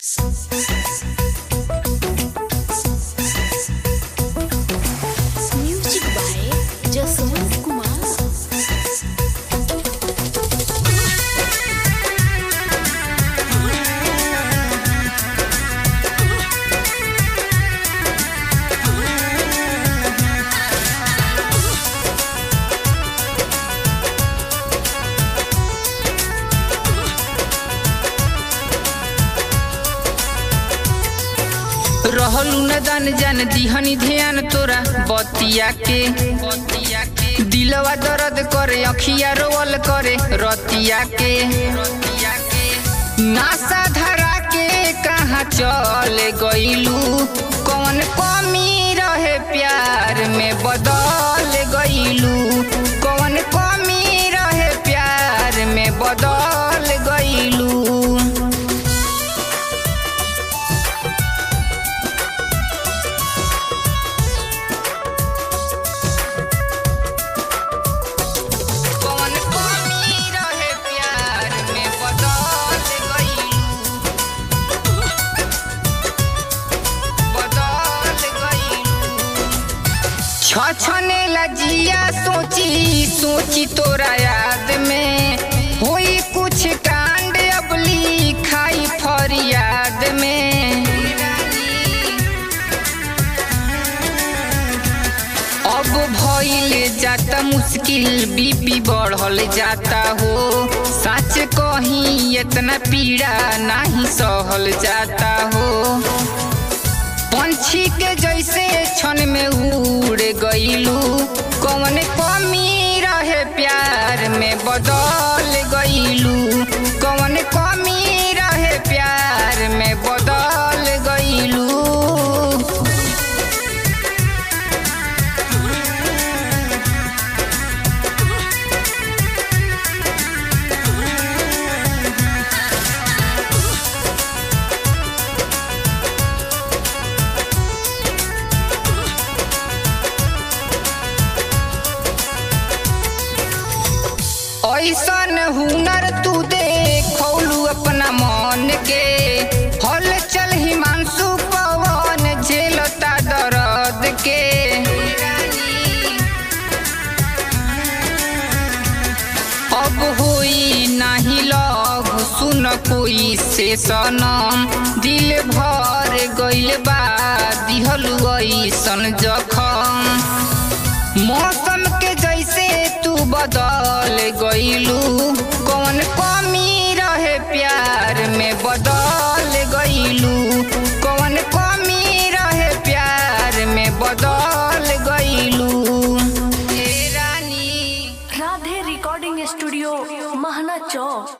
Music by Jaswant Kumar. रहलू न जान जान दिहनी ध्यान तोरा बतिया के। दिलवा दर्द करे, अखिया रोवल करे रतिया के। नासा धरा के कहाँ चल गईलू, कौन कमी रहे प्यार में बदल गईलू, कौन कमी रहे प्यार में बदल गईलू। कौन कमी रहे प्यार में बदल गईलू, बदल गईलू। छछने लजिया सोची सोची तोरा याद में, होई कुछ कांड अबली खाई फरियाद में। अब भइल जाता मुश्किल, बीपी बढ़ल जाता हो, सच कहीं इतना पीड़ा नहीं सहल जाता हो। पंछी के जैसे क्षण में उड़ गईलू, कौन कमी रहे प्यार में बदल गईलू, कौन कमी रहे प्यार में बदल गईलू। ऐसन हुनर तू देखौलू अपना मन के, हल चल हिमांशु पवन झेलता दर्द के। अब होई नाही लव सुन कोई से सनम, दिल भर गइल बा दिहलू ऐसन जखम। मौसम के जैसे तू बदल गईलू, कौन कमी रहे प्यार में बदल गईलू, कौन कमी रहे प्यार में बदल गईलू। ए रानी। राधे रिकॉर्डिंग स्टूडियो, महना चौक।